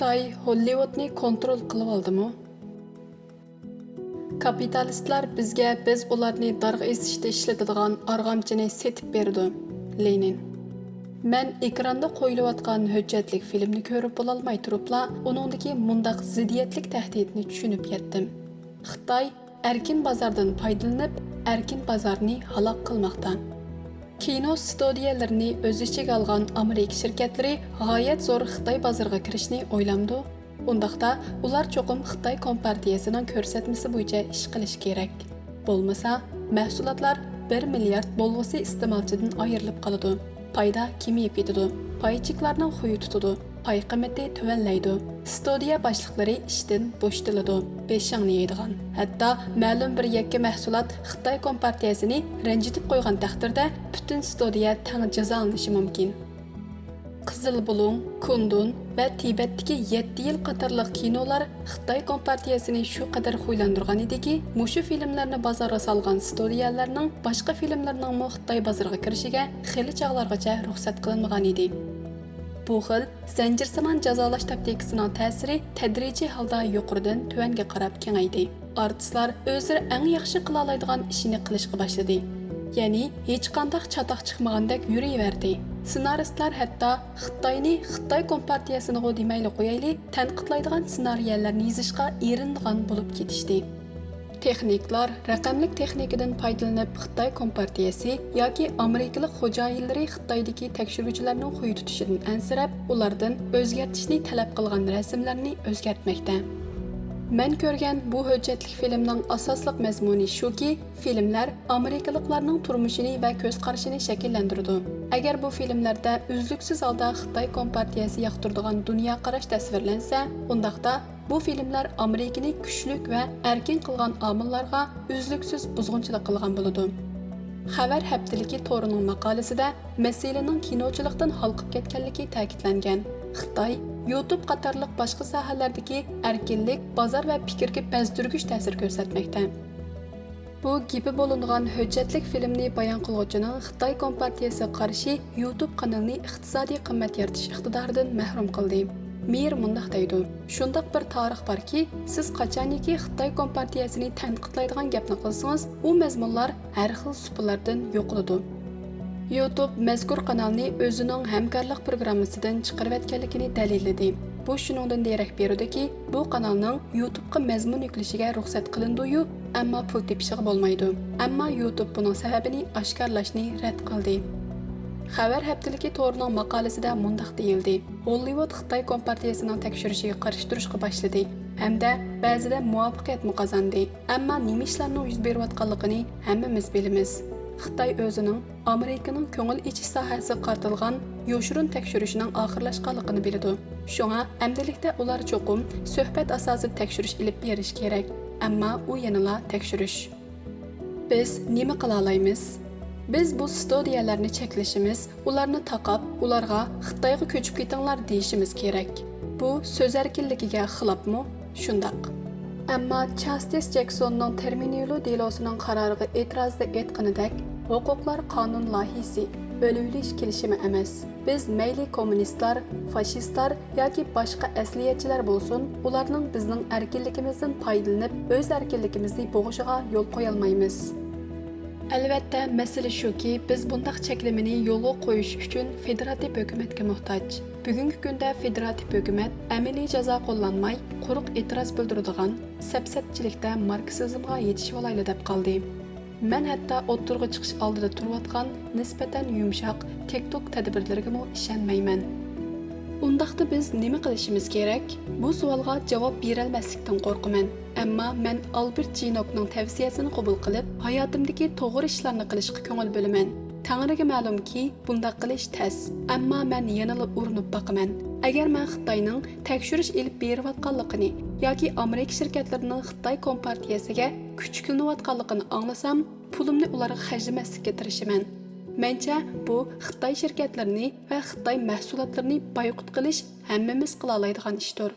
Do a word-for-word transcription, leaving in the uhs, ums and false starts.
خىتاي ھوللىۋۇدنى كونترول قىلىۋالدىمۇ؟ كاپىتالىستلار بىزگە بىز ئۇلارنى دارغا ئېسىشتا ئىشلىتىدىغان ئارغامچىنى سېتىپ بېرىدۇ. لېنىن. مەن ئېكراندا قويۇلۇۋاتقان ھۆججەتلىك فىلىمنى كۆرۈپ بولالماي تۇرۇپلا، ئۇنىڭدىكى مۇنداق زىددىيەتلىك تەھدىتنى چۈشىنىپ يەتتىم. خىتاي ئەركىن بازاردىن پايدىلىنىپ، ئەركىن بازارنى ھالاك قىلماقتا. كىنو ستۇدىيەلىرىنى ئۆز ئىچىگە ئالغان ئامېرىكا شىركەتلىرى غايەت زور خىتاي بازىرىغا كىرىشنى ئويلامدۇ؟ ئۇنداقتا ئۇلار چوقۇم خىتاي كومپارتىيىسىنىڭ كۆرسەتمىسى بويىچە ئىش قىلىشى كېرەك. بولمىسا، مەھسۇلاتلار بىر مىليارد بولغۇسى ئىستېمالچىدىن ئايرىلىپ قالىدۇ. پايدا كېمىيىپ كېتىدۇ. پاي چېكلارنىڭ خۇيى تۇتىدۇ. پاي قىممىتى تۆۋەنلەيدۇ. ستۇدىيە باشلىقلىرى ئىشتىن بوشىتىلىدۇ. بېشىڭنى يەيدىغان، ھەتتا مەلۇم بىر يەككە مەھسۇلات خىتاي كومپارتىيەسىنى رەنجىتىپ قويغان تەقدىردە، پۈتۈن ستۇدىيە تەڭ جازالىنىشى مۇمكىن. قىزىل بۇلۇڭ، كۇندۇن ۋە تىبەتتىكى يەتتە يىل قاتارلىق كىنولار خىتاي كومپارتىيەسىنى شۇ قەدەر خۇيلاندۇرغان ئىدىكى، مۇشۇ فىلىملەرنى بازارغا سالغان ستۇدىيەلەرنىڭ باشقا فىلىملىرىنىڭمۇ خىتاي بازىرىغا كىرىشىگە خېلى چاغلارغىچە رۇخسەت قىلىنمىغان ئىدى. بۇ خىل زەنجىرسىمان جازالاش تاكتىكىسىنىڭ تەسىرى تەدرىجىي ھالدا يۇقىرىدىن تۆۋەنگە قاراپ كېڭەيدى. ئارتىسلار ئۆزلىرى ئەڭ ياخشى قىلالايدىغان ئىشىنى قىلىشقا باشلىدى. يەنى ھېچقانداق چاتاق چىقمىغاندەك يۈرۈۋەردى. سېنارىستلار ھەتتا خىتاينى خىتاي كومپارتىيەسىنىغۇ دېمەيلى قويايلى، تەنقىدلەيدىغان سېنارىيەلەرنى يېزىشقا ئېرىنىدىغان بولۇپ كېتىشتى. تېخنىكلار رەقەملىك تېخنىكىدىن پايدىلىنىپ، خىتاي كومپارتىيەسى ياكى ئامېرىكىلىق خوجايىنلىرى خىتايدىكى تەكشۈرگۈچىلەرنىڭ خۇي تۇتۇشىدىن ئەنسىرەپ، ئۇلاردىن ئۆزگەرتىشنى تەلەپ قىلغان رەسىملەرنى ئۆزگەرتمەكتە. مەن كۆرگەن بۇ ھۆججەتلىك فىلىمنىڭ ئاساسلىق مەزمۇنى شۇكى، فىلىملەر ئامېرىكىلىقلارنىڭ تۇرمۇشىنى ۋە كۆز قارىشىنى شەكىللەندۈرىدۇ. ئەگەر بۇ فىلىملەردە ئۈزلۈكسىز ھالدا خىتاي كومپارتىيەسى ياقتۇرىدىغان دۇنيا قاراش تەسۋىرلەنسە، ئۇنداقتا بۇ فىلىملەر ئامېرىكىنى كۈچلۈك ۋە ئەركىن قىلغان ئامىللارغا ئۈزلۈكسىز بۇزغۇنچىلىق قىلغان بولىدۇ. خەۋەر ھەپتىلىكى تورىنىڭ ماقالىسىدە مەسىلىنىڭ كىنوچىلىقتىن ھالقىپ كەتكەنلىكى تەكىتلەنگەن. خىتاي، يۇتۇب قاتارلىق باشقا ساھەلەردىكى ئەركىنلىك، بازار ۋە پىكىرگە بەزدۈرگۈچ تەسىر كۆرسەتمەكتە. بۇ گېپى بولۇنغان ھۆججەتلىك فىلىمنى بايان قىلغۇچىنىڭ خىتاي كومپارتىيەسىگە قارشى يۇتۇب قانىلىنى ئىقتىسادىي قىممەت يارىتىش ئىقتىدارىدىن مەھرۇم قىلدى. مېيېر مۇنداق دەيدۇ: «شۇنداق بىر تارىخ باركى، سىز قاچانكى خىتاي كومپارتىيەسىنى تەنقىدلەيدىغان گەپنى قىلسىڭىز، ئۇ مەزمۇنلار ھەر خىل سۇپىلاردىن يوقىلىدۇ.» يۇتۇب مەزكۇر قانالنى ئۆزىنىڭ ھەمكارلىق پروگراممىسىدىن چىقىرىۋەتكەنلىكىنى دەلىللىدى. بۇ شۇنىڭدىن دېرەك بېرىدۇكى، بۇ قانالنىڭ يۇتۇبقا مەزمۇن يۈكلىشىگە رۇخسەت قىلىنىدۇيۇ، ئەمما پۇل تېپىشىغا بولمايدۇ. ئەمما يۇتۇب بۇنىڭ سەۋەبىنى ئاشكارىلاشنى رەت قىلدى. خەۋەر ھەپتىلىكى تورىنىڭ ماقالىسىدە مۇنداق دېيىلدى: «ھوللىۋۇد خىتاي كومپارتىيەسىنىڭ تەكشۈرۈشىگە قارشى تۇرۇشقا باشلىدى ھەمدە بەزىدە مۇۋەپپەقىيەتمۇ قازاندى. ئەمما نېمە ئىشلارنىڭ يۈز بېرىۋاتقانلىقىنى ھەممىمىز بىلىمىز. خىتاي ئۆزىنىڭ ئامېرىكىنىڭ كۆڭۈل ئېچىش ساھەسىگە قارىتىلغان يوشۇرۇن تەكشۈرۈشىنىڭ ئاخىرلاشقانلىقىنى بىلىدۇ. شۇڭا ئەمدىلىكتە ئۇلار چوقۇم سۆھبەت ئاساسىدا تەكشۈرۈش ئېلىپ بېرىشى كېرەك. ئەمما ئۇ يەنىلا تەكشۈرۈش.» بىز نېمە قىلالايمىز؟ بىز بۇ ستۇدىيەلەرنى چەكلىشىمىز، ئۇلارنى تاقاپ، ئۇلارغا «خىتايغا كۆچۈپ كېتىڭلار» دېيىشىمىز كېرەك. بۇ سۆز ئەركىنلىكىگە خىلاپمۇ؟ شۇنداق. ئەمما چاستىس جېكسوننىڭ تېرمىنىلو دېلوسىنىڭ قارارىغا ئېتىرازدا ئېيتقىنىدەك، ھوقۇقلار قانۇن لايىھىسى، ئۆلۈۋېلىش كېلىشىمى ئەمەس. بىز مەيلى كوممۇنىستلار، فاشىستلار ياكى باشقا ئەسلىيەتچىلەر بولسۇن، ئۇلارنىڭ بىزنىڭ ئەركىنلىكىمىزدىن پايدىلىنىپ، ئۆز ئەركىنلىكىمىزنى بوغۇشىغا يول قويالمايمىز. ئەلۋەتتە، مەسىلە شۇكى، بىز بۇنداق چەكلىمىنى يولغا قويۇش ئۈچۈن فېدېراتىپ ھۆكۈمەتكە موھتاج. بۈگۈنكى كۈندە فېدېراتىپ ھۆكۈمەت ئەمەلىي جازا قوللانماي، قۇرۇق ئېتىراز بىلدۈرىدىغان، سەپسەتىچىلىكتە ماركسىزمغا يېتىشىۋالايلى دەپ قالدى. مەن ھەتتا ئوتتۇرىغا چىقىش ئالدىدا تۇرۇۋاتقان نىسبەتەن يۇمشاق تىك توك تەدبىرلىرىگىمۇ ئىشەنمەيمەن. ئۇنداقتا بىز نېمە قىلىشىمىز كېرەك؟ بۇ سوئالغا جاۋاب بېرەلمەسلىكتىن قورقىمەن. ئەمما مەن ئالبېرت جىنوكنىڭ تەۋسىيەسىنى قوبۇل قىلىپ، ھاياتىمدىكى توغرا ئىشلارنى قىلىشقا كۆڭۈل بۆلىمەن. تەڭرىگە مەلۇمكى، بۇنداق قىلىش تەس. ئەمما مەن يەنىلا ئۇرۇنۇپ باقىمەن. ئەگەر مەن خىتاينىڭ تەكشۈرۈش ئېلىپ بېرىۋاتقانلىقىنى ياكى ئامېرىكا شىركەتلىرىنىڭ خىتاي كومپارتىيەسىگە كۈچۈكلىنىۋاتقانلىقىنى ئاڭلىسام، پۇلۇمنى ئۇلارغا خەجلىمەسلىككە تىرىشىمەن. مەنچە، بۇ خىتاي شىركەتلىرىنى ۋە خىتاي مەھسۇلاتلىرىنى بايقۇت قىلىش ھەممىمىز قىلالايدىغان ئىشتۇر.